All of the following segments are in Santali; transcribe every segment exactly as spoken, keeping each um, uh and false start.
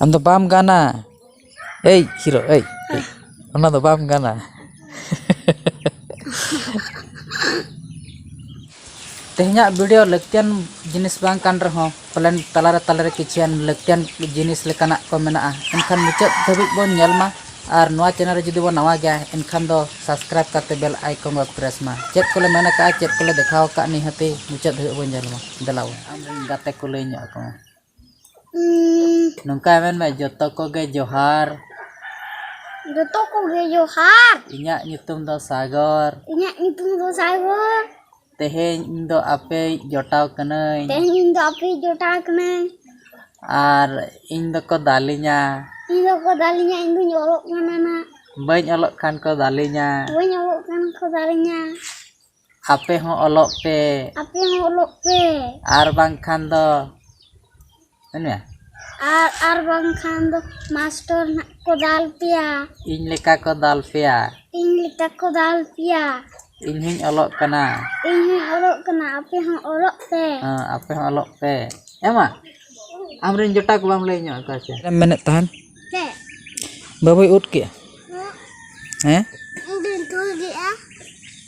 ᱟᱢ ᱫᱚ ᱵᱟᱢ ᱜᱟᱱᱟ᱾ ᱮᱭ ᱦᱤᱨᱳ, ᱮᱭ, ᱮᱭ, ᱚᱱᱟ ᱫᱚ ᱵᱟᱢ ᱜᱟᱱᱟ᱾ ᱛᱮᱦᱮᱧᱟᱜ ᱵᱷᱤᱰᱤᱭᱳ ᱞᱟᱹᱠᱛᱤᱭᱟᱱ ᱡᱤᱱᱤᱥ ᱵᱟᱝ ᱠᱟᱱ ᱨᱮᱦᱚᱸ, ᱯᱟᱞᱮᱱ ᱛᱟᱞᱟᱨᱮ ᱛᱟᱞᱟᱨᱮ ᱠᱤᱪᱷᱩᱭᱟᱱ ᱞᱟᱹᱠᱛᱤᱭᱟᱱ ᱡᱤᱱᱤᱥ ᱞᱮᱠᱟᱱᱟᱜ ᱠᱚ ᱢᱮᱱᱟᱜᱼᱟ᱾ ᱮᱱᱠᱷᱟᱱ ᱢᱩᱪᱟᱹᱫ ᱫᱷᱟᱹᱵᱤᱡ ᱵᱚᱱ ᱧᱮᱞ ᱢᱟ᱾ ᱟᱨ ᱱᱚᱣᱟ ᱪᱮᱱᱮᱞ ᱨᱮ ᱡᱩᱫᱤ ᱵᱚᱱ ᱱᱟᱣᱟ ᱜᱮᱭᱟ, ᱮᱱᱠᱷᱟᱱ ᱫᱚ ᱥᱟᱵᱥᱠᱨᱟᱭᱤᱵ ᱠᱟᱛᱮ ᱵᱮᱞ ᱟᱭᱠᱚᱱ ᱵᱚ ᱯᱨᱮᱥ ᱢᱟ᱾ ᱪᱮᱫ ᱠᱚᱞᱮ ᱢᱮᱱ ᱟᱠᱟᱫᱼᱟ, ᱪᱮᱫ ᱠᱚᱞᱮ ᱫᱮᱠᱷᱟᱣ ᱟᱠᱟᱫᱼᱟ, ᱱᱤᱦᱟᱹᱛᱤ ᱢᱩᱪᱟᱹᱫ ᱫᱷᱟᱹᱵᱤᱡ ᱵᱚᱱ ᱧᱮᱞ ᱢᱟ᱾ ᱫᱮᱞᱟ ᱵᱚᱱ᱾ ᱟᱢᱨᱮᱱ ᱜᱟᱛᱮ ᱠᱚ ᱞᱟᱹᱭ ᱧᱚᱜ ᱟᱠᱚ ᱢᱮ᱾ ᱩᱸ, ᱱᱚᱝᱠᱟ ᱢᱮᱱ ᱢᱮ, "ᱡᱚᱛᱚ ᱠᱚᱜᱮ ᱡᱚᱦᱟᱨ᱾ ᱡᱚᱛᱚ ᱠᱚᱜᱮ ᱡᱚᱦᱟᱨ᱾ ᱤᱧᱟᱹᱜ ᱧᱩᱛᱩᱢ ᱫᱚ ᱥᱟᱜᱚᱨ᱾ ᱤᱧᱟᱹᱜ ᱧᱩᱛᱩᱢ ᱫᱚ ᱥᱟᱜᱚᱨ᱾ ᱛᱮᱦᱮᱧ ᱤᱧ ᱫᱚ ᱟᱯᱮᱭᱤᱡ ᱡᱚᱴᱟᱣ ᱠᱟᱹᱱᱟᱹᱧ᱾ ᱛᱮᱦᱮᱧ ᱤᱧ ᱫᱚ ᱟᱯᱮᱭᱤᱡ ᱡᱚᱴᱟᱣ ᱠᱟᱹᱱᱟᱹᱧ᱾ ᱟᱨ ᱤᱧ ᱫᱚᱠᱚ ᱫᱟᱞᱤᱧᱟ᱾ ᱤᱧ ᱫᱚᱠᱚ ᱫᱟᱞᱤᱧᱟ, ᱤᱧ ᱫᱩᱧ ᱚᱞᱚᱜ ᱠᱟᱱᱟ ᱱᱟᱜ᱾ ᱵᱟᱹᱧ ᱚᱞᱚᱜ ᱠᱷᱟᱱ ᱠᱚ ᱫᱟᱞᱤᱧᱟ᱾ ᱵᱟᱹᱧ ᱚᱞᱚᱜ ᱠᱷᱟᱱ ᱠᱚ ᱫᱟᱞᱤᱧᱟ᱾ ᱟᱯᱮ ᱦᱚᱸ ᱚᱞᱚᱜ ᱯᱮ᱾ ᱟᱯᱮ ᱦᱚᱸ ᱚᱞᱚᱜ ᱯᱮ᱾ ᱟᱨ ᱵᱟᱝᱠᱷᱟᱱ ᱫᱚ, ᱢᱮᱱ ᱢᱮ᱾ ᱟᱨ, ᱟᱨ ᱵᱟᱝᱠᱷᱟᱱ ᱫᱚ ᱢᱟᱥᱴᱚᱨ ᱱᱟᱜ ᱠᱚ ᱫᱟᱞ ᱯᱮᱭᱟ᱾ ᱤᱧ ᱞᱮᱠᱟ ᱠᱚ ᱫᱟᱞ ᱯᱮᱭᱟ᱾ ᱤᱧ ᱞᱮᱠᱟ ᱠᱚ ᱫᱟᱞ ᱯᱮᱭᱟ᱾ ᱤᱧ ᱦᱚᱸᱧ ᱚᱞᱚᱜ ᱠᱟᱱᱟ᱾ ᱤᱧ ᱦᱚᱸᱧ ᱚᱞᱚᱜ ᱠᱟᱱᱟ, ᱟᱯᱮ ᱦᱚᱸ ᱚᱞᱚᱜ ᱯᱮ᱾ ᱦᱮᱸ, ᱟᱯᱮ ᱦᱚᱸ ᱚᱞᱚᱜ ᱯᱮ᱾ ᱮᱢᱟ, ᱟᱢᱨᱮᱱ ᱡᱚᱴᱟ ᱠᱚ ᱵᱟᱢ ᱞᱟᱹᱭ ᱧᱚᱜ ᱟᱠᱚᱣᱟ ᱪᱮ? ᱪᱮᱫ ᱮᱢ ᱢᱮᱱᱮᱫ ᱛᱟᱦᱮᱱ? ᱪᱮᱫ? ᱵᱟᱹᱵᱩᱭ ᱩᱫ ᱠᱮᱜᱼᱟ? ᱦᱮᱸ᱾ ᱦᱮᱸ? ᱤᱧ ᱫᱩᱧ ᱛᱩᱞ ᱠᱮᱜᱼᱟ᱾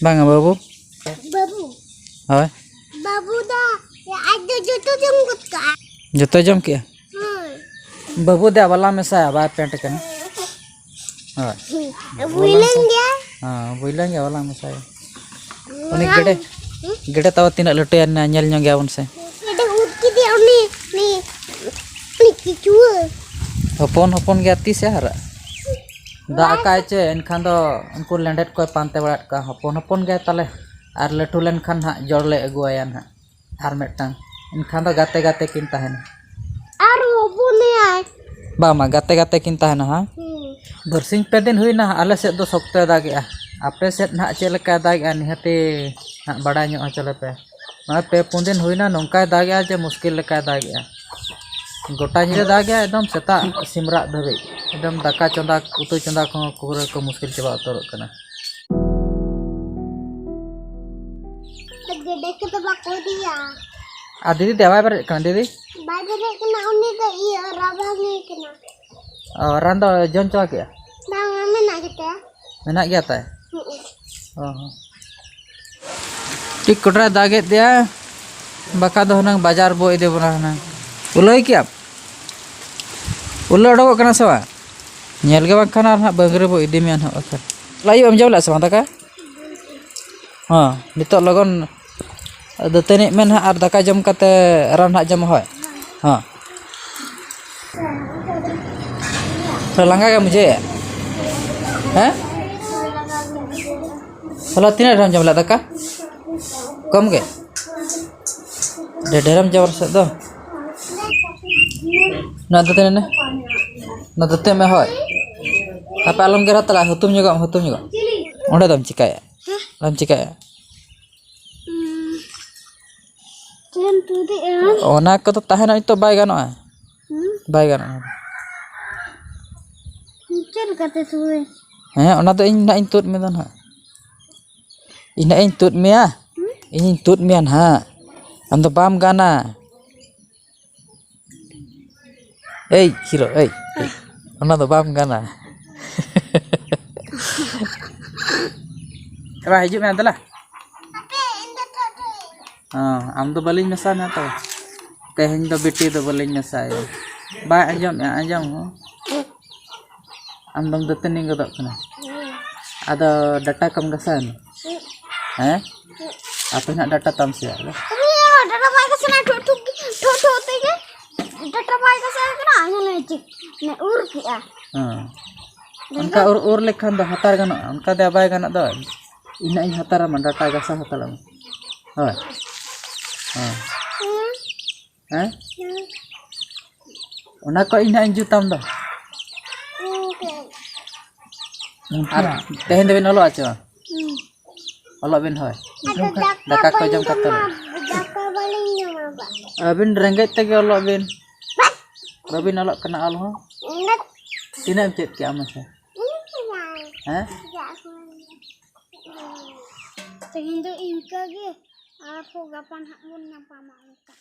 ᱵᱟᱝᱟ ᱵᱟᱹᱵᱩ᱾ ᱵᱟᱹᱵᱩ᱾ ᱦᱳᱭ᱾ ᱵᱟᱹᱵᱩ ᱫᱚ ᱟᱡ ᱫᱚ ᱡᱚᱛᱚ ᱡᱚᱢ ᱜᱚᱫ ᱠᱟᱜᱼᱟ᱾ ᱡᱚᱛᱚ ᱡᱚᱢ ᱠᱮᱜᱼᱟ? ᱦᱳᱭ᱾ ᱵᱟᱹᱵᱩ ᱫᱚ ᱵᱟᱞᱟ ᱢᱮᱥᱟᱭᱟ, ᱵᱟᱭ ᱯᱮᱱᱴ ᱠᱟᱱᱟ᱾ ᱦᱳᱭ᱾ ᱵᱩᱭᱞᱟᱹᱝ ᱜᱮᱭᱟ᱾ ᱦᱮᱸ, ᱵᱩᱭᱞᱟᱹᱝ ᱜᱮᱭᱟ, ᱵᱟᱞᱟ ᱢᱮᱥᱟᱭᱟ᱾ ᱩᱱᱤ ᱜᱮᱰᱮ, ᱦᱩᱸ? ᱜᱮᱰᱮ ᱛᱟᱣ ᱛᱤᱱᱟᱹᱜ ᱞᱟᱹᱴᱩᱭᱮᱱᱟ, ᱧᱮᱞ ᱧᱚᱜ ᱜᱮᱭᱟᱵᱚᱱ ᱥᱮ᱾ ᱜᱮᱰᱮ ᱩᱫ ᱠᱮᱫᱮᱭᱟ ᱩᱱᱤ, ᱩᱱᱤ, ᱩᱱᱤ ᱠᱤᱪᱩᱣᱟᱹ᱾ ᱦᱚᱯᱚᱱ ᱦᱚᱯᱚᱱ ᱜᱮᱭᱟ, ᱛᱤᱥ ᱮ ᱦᱟᱨᱟᱜᱼᱟ? ᱫᱟᱜ ᱵᱟᱭ ᱟᱠᱟᱜᱼᱟᱭ ᱪᱮ, ᱮᱱᱠᱷᱟᱱ ᱫᱚ ᱩᱱᱠᱩ ᱞᱮᱸᱰᱮᱫ ᱠᱚᱭ ᱯᱟᱱᱛᱮ ᱵᱟᱲᱟᱭᱮᱫ ᱠᱚᱣᱟ᱾ ᱦᱚᱯᱚᱱ ᱦᱚᱯᱚᱱ ᱜᱮᱭᱟᱭ ᱛᱟᱞᱮ, ᱟᱨ ᱞᱟᱹᱴᱩ ᱞᱮᱱᱠᱷᱟᱱ ᱦᱟᱸᱜ ᱡᱚᱲ ᱞᱮ ᱟᱹᱜᱩᱣᱟᱭᱟ ᱱᱟᱦᱟᱜ ᱟᱨ ᱢᱤᱫᱴᱟᱝ᱾ ᱮᱱᱠᱷᱟᱱ ᱫᱚ ᱜᱟᱛᱮ ᱜᱟᱛᱮ ᱠᱤᱱ ᱛᱟᱦᱮᱱᱟ᱾ ᱟᱨ ᱦᱚᱯᱚᱱᱮᱭᱟᱭ᱾ ᱵᱟᱝ, ᱵᱟᱝ, ᱜᱟᱛᱮ ᱜᱟᱛᱮ ᱠᱤᱱ ᱛᱟᱦᱮᱱᱟ ᱦᱟᱸᱜ᱾ ᱦᱩᱸ᱾ ᱵᱟᱨᱥᱤᱧ ᱯᱮ ᱫᱤᱱ ᱦᱩᱭᱱᱟ, ᱟᱞᱮ ᱥᱮᱫ ᱫᱚ ᱥᱚᱠᱛᱚᱭ ᱫᱟᱜᱮᱜᱼᱟ᱾ ᱟᱯᱮ ᱥᱮᱫ ᱱᱟᱦᱟᱜ ᱪᱮᱫ ᱞᱮᱠᱟᱭ ᱫᱟᱜᱮᱜᱼᱟ, ᱱᱤᱦᱟᱹᱛᱤ ᱱᱟᱦᱟᱜ ᱵᱟᱲᱟᱭ ᱧᱚᱜ ᱦᱚᱪᱚ ᱞᱮᱯᱮ᱾ ᱱᱚᱜᱼᱚᱭ ᱯᱮ ᱯᱩᱱ ᱫᱤᱱ ᱦᱩᱭᱱᱟ, ᱱᱚᱝᱠᱟᱭ ᱫᱟᱜᱮᱜᱼᱟ ᱡᱮ ᱢᱩᱥᱠᱤᱞ ᱞᱮᱠᱟᱭ ᱫᱟᱜᱮᱜᱼᱟ᱾ ᱜᱚᱴᱟ ᱧᱤᱫᱟᱹ ᱫᱟᱜᱮᱜᱼᱟ, ᱮᱠᱫᱚᱢ ᱥᱮᱛᱟᱜ ᱥᱤᱢᱨᱟᱜ ᱫᱷᱟᱹᱵᱤᱡ᱾ ᱮᱠᱫᱚᱢ ᱫᱟᱠᱟ ᱪᱚᱸᱫᱟ, ᱩᱛᱩ ᱪᱚᱸᱫᱟ ᱠᱚᱦᱚᱸ ᱯᱩᱨᱟᱹ ᱠᱚ ᱢᱩᱥᱠᱤᱞ ᱪᱟᱵᱟ ᱩᱛᱟᱹᱨᱚᱜ ᱠᱟᱱᱟ᱾ ᱜᱮᱰᱮ ᱠᱚᱫᱚ ᱵᱟᱠᱚ ᱤᱫᱤᱭᱟ᱾ ᱟᱨ ᱫᱤᱫᱤ ᱫᱮ ᱵᱟᱭ ᱵᱮᱨᱮᱫ ᱠᱟᱱᱟ, ᱫᱤᱫᱤ? ᱵᱟᱭ ᱵᱮᱨᱮᱫ ᱠᱟᱱᱟ, ᱩᱱᱤ ᱫᱚ ᱤᱭᱟᱹ ᱨᱟᱵᱟᱝ ᱮ ᱚ, ᱨᱟᱱ ᱫᱚ ᱡᱚᱢ ᱪᱟᱵᱟ ᱠᱮᱜᱼᱟ? ᱵᱟᱝ, ᱢᱮᱱᱟᱜ ᱜᱮᱛᱟᱭᱟ᱾ ᱢᱮᱱᱟᱜ ᱜᱮᱭᱟ ᱛᱟᱭ? ᱦᱩᱸ᱾ ᱚ ᱦᱚᱸ᱾ ᱴᱷᱤᱠ ᱠᱚᱴᱨᱟᱭ ᱫᱟᱜᱮᱫ ᱫᱮᱭᱟ, ᱵᱟᱠᱷᱟᱱ ᱫᱚ ᱦᱩᱱᱟᱹᱝ ᱵᱟᱡᱟᱨ ᱵᱚ ᱤᱫᱤ ᱵᱚᱱᱟ ᱦᱩᱱᱟᱹᱝ᱾ ᱩᱞᱟᱹᱭ ᱠᱮᱜᱼᱟᱢ? ᱩᱞᱟᱹ ᱚᱰᱚᱠᱚᱜ ᱠᱟᱱᱟ ᱥᱮ ᱵᱟᱝ? ᱧᱮᱞ ᱜᱮ ᱵᱟᱝᱠᱷᱟᱱ ᱟᱨ ᱦᱟᱸᱜ ᱵᱟᱹᱝᱨᱤ ᱵᱚ ᱤᱫᱤ ᱢᱮᱭᱟ ᱱᱟᱦᱟᱜ ᱵᱟᱠᱷᱟᱱ᱾ ᱟᱭᱩᱵ ᱮᱢ ᱡᱚᱢ ᱞᱮᱫᱼᱟ ᱥᱮ ᱵᱟᱝ ᱫᱟᱠᱟ? ᱦᱚᱸ, ᱱᱤᱛᱚᱜ ᱞᱚᱜᱚᱱ ᱫᱟᱹᱛᱟᱹᱱᱤᱜ ᱢᱮ ᱱᱟᱦᱟᱜ ᱟᱨ ᱫᱟᱠᱟ ᱡᱚᱢ ᱠᱟᱛᱮ ᱨᱟᱱ ᱦᱟᱸᱜ ᱡᱚᱢ ᱦᱳᱭ᱾ ᱦᱚᱸ᱾ ᱛᱚ ᱞᱟᱸᱜᱟ ᱜᱮᱢ ᱵᱩᱡᱷᱟᱹᱣᱮᱫᱼᱟ? ᱦᱮᱸ? ᱦᱚᱞᱟ ᱛᱤᱱᱟᱹᱜ ᱰᱷᱮᱨᱮᱢ ᱡᱚᱢ ᱞᱮᱫᱟ ᱫᱟᱠᱟ? ᱠᱚᱢ ᱜᱮ? ᱰᱷᱮᱨ ᱰᱷᱮᱨᱮᱢ ᱡᱚᱢ ᱥᱮᱫ ᱫᱚ᱾ ᱱᱚᱣᱟ ᱫᱚ ᱛᱤᱱᱟᱹᱜ ᱱᱟ? ᱱᱚᱣᱟ ᱫᱚ ᱛᱤᱱᱟᱹᱜ ᱢᱮ ᱦᱳᱭ᱾ ᱟᱯᱮ ᱟᱞᱚᱢ ᱜᱮᱨᱟ ᱛᱟᱞᱟ, ᱦᱩᱛᱩᱢ ᱧᱚᱜᱚᱜ ᱟᱢ, ᱦᱩᱛᱩᱢ ᱧᱚᱜᱚᱜ ᱟᱢ᱾ ᱚᱸᱰᱮ ᱫᱚᱢ ᱪᱤᱠᱟᱹᱭᱟ? ᱦᱮᱸ? ᱚᱸᱰᱮᱢ ᱪᱤᱠᱟᱹᱭᱟ? ᱩᱸ, ᱪᱮᱫ ᱮᱢ ᱛᱩᱫᱮᱜᱼᱟ? ᱚᱱᱟ ᱠᱚᱫᱚ ᱛᱟᱦᱮᱱᱟ, ᱱᱤᱛᱚᱜ ᱵᱟᱭ ᱜᱟᱱᱚᱜᱼᱟ᱾ ᱦᱩᱸ? ᱵᱟᱭ ᱜᱟᱱᱚᱜᱼᱟ᱾ ᱪᱮᱫ ᱞᱮᱠᱟᱛᱮ ᱛᱩᱫ? ᱦᱮᱸ, ᱚᱱᱟ ᱫᱚ ᱤᱧ ᱱᱟᱜ ᱤᱧ ᱛᱩᱫ ᱢᱮᱫᱟ ᱱᱟᱜ᱾ ᱤᱧ ᱱᱟᱜ ᱤᱧ ᱛᱩᱫ ᱢᱮᱭᱟ᱾ ᱦᱩᱸ? ᱤᱧᱤᱧ ᱛᱩᱫ ᱢᱮᱭᱟ ᱱᱟᱜ᱾ ᱟᱢ ᱫᱚ ᱵᱟᱢ ᱜᱟᱱᱟ᱾ ᱮᱭ, ᱦᱤᱨᱳ, ᱮᱭ, ᱮᱭ᱾ ᱚᱱᱟ ᱫᱚ ᱵᱟᱢ ᱜᱟᱱᱟ᱾ ᱮ ᱵᱟ, ᱦᱤᱡᱩᱜ ᱢᱮ, ᱫᱮᱞᱟ᱾ ᱦᱚᱸ, ᱟᱢ ᱫᱚ ᱵᱟᱹᱞᱤᱧ ᱢᱮᱥᱟ ᱢᱮᱭᱟ ᱛᱚ᱾ ᱛᱮᱦᱮᱧ ᱫᱚ ᱵᱤᱴᱤ ᱫᱚ ᱵᱟᱹᱞᱤᱧ ᱢᱮᱥᱟᱭᱟ᱾ ᱵᱟᱭ ᱟᱸᱡᱚᱢᱮᱜᱼᱟ, ᱟᱸᱡᱚᱢ ᱦᱚᱸ᱾ ᱟᱢ ᱫᱚᱢ ᱫᱟᱹᱛᱟᱹᱱᱤ ᱜᱚᱫᱚᱜ ᱠᱟᱱᱟ᱾ ᱟᱫᱚ ᱰᱟᱴᱟ ᱠᱚᱢ ᱜᱷᱟᱥᱟᱣ ᱮᱱᱟ? ᱦᱮᱸ? ᱟᱯᱮ ᱱᱟᱜ ᱰᱟᱴᱟ ᱛᱟᱢ ᱥᱮ ᱟᱫᱚ? ᱰᱟᱴᱟ ᱵᱟᱭ ᱜᱷᱟᱥᱟᱣ ᱮᱱᱟ, ᱴᱷᱩ, ᱴᱷᱩ, ᱴᱷᱩ, ᱴᱷᱩ ᱛᱮᱜᱮ᱾ ᱰᱟᱴᱟ ᱵᱟᱭ ᱜᱷᱟᱥᱟᱣ ᱠᱟᱱᱟ, ᱧᱮᱞ ᱢᱮ ᱪᱮᱫ, ᱢᱟᱱᱮ ᱩᱨ ᱠᱮᱜᱼᱟ᱾ ᱦᱮᱸ᱾ ᱚᱱᱠᱟ ᱩᱨ, ᱩᱨ ᱞᱮᱠᱷᱟᱱ ᱫᱚ ᱦᱟᱛᱟᱨ ᱜᱟᱱᱚᱜᱼᱟ, ᱚᱱᱠᱟ ᱫᱚ ᱵᱟᱭ ᱜᱟᱱᱚᱜ ᱫᱚ᱾ ᱤᱧ ᱱᱟᱜ ᱤᱧ ᱦᱟᱛᱟᱨᱟᱢᱟ, ᱰᱟᱴᱟ ᱜᱷᱟᱥᱟᱣ ᱦᱟᱛᱟᱲᱟᱢᱟ᱾ ᱦᱳᱭ᱾ ᱦᱮᱸ᱾ ᱦᱮᱸ? ᱦᱮᱸ᱾ ᱚᱱᱟ ᱠᱚ ᱤᱧ ᱱᱟᱜ ᱤᱧ ᱡᱩᱛᱟᱢ ᱫᱚ᱾ ᱦᱮᱸ᱾ ᱟᱨ ᱛᱮᱦᱮᱧ ᱫᱚᱵᱤᱱ ᱚᱞᱚᱜᱼᱟ ᱪᱮ ᱵᱟᱝ? ᱦᱮᱸ᱾ ᱚᱞᱚᱜ ᱵᱤᱱ ᱦᱳᱭ᱾ ᱟᱫᱚ ᱫᱟᱠᱟ ᱠᱚ ᱡᱚᱢ ᱠᱟᱛᱮ᱾ ᱫᱟᱠᱟ ᱵᱟᱹᱞᱤᱧ ᱡᱚᱢᱟ ᱵᱟ᱾ ᱟᱹᱵᱤᱱ ᱨᱮᱸᱜᱮᱡ ᱛᱮᱜᱮ ᱚᱞᱚᱜ ᱵᱤᱱ᱾ ᱵᱟᱵᱤᱱ ᱚᱞᱚᱜ ᱠᱟᱱᱟ ᱚᱞ ᱦᱚᱸ? ᱛᱤᱱᱟᱹᱜ ᱮᱢ ᱪᱮᱫ ᱠᱮᱜᱼᱟ ᱢᱟᱥᱮ? ᱦᱮᱸ? ᱛᱮᱦᱮᱧ ᱫᱚ ᱤᱱᱠᱟᱹ ᱜᱮ, ᱟᱨᱦᱚᱸ ᱜᱟᱯᱟ ᱱᱟᱦᱟᱜ ᱵᱚᱱ ᱧᱟᱯᱟᱢᱟ ᱚᱱᱠᱟ᱾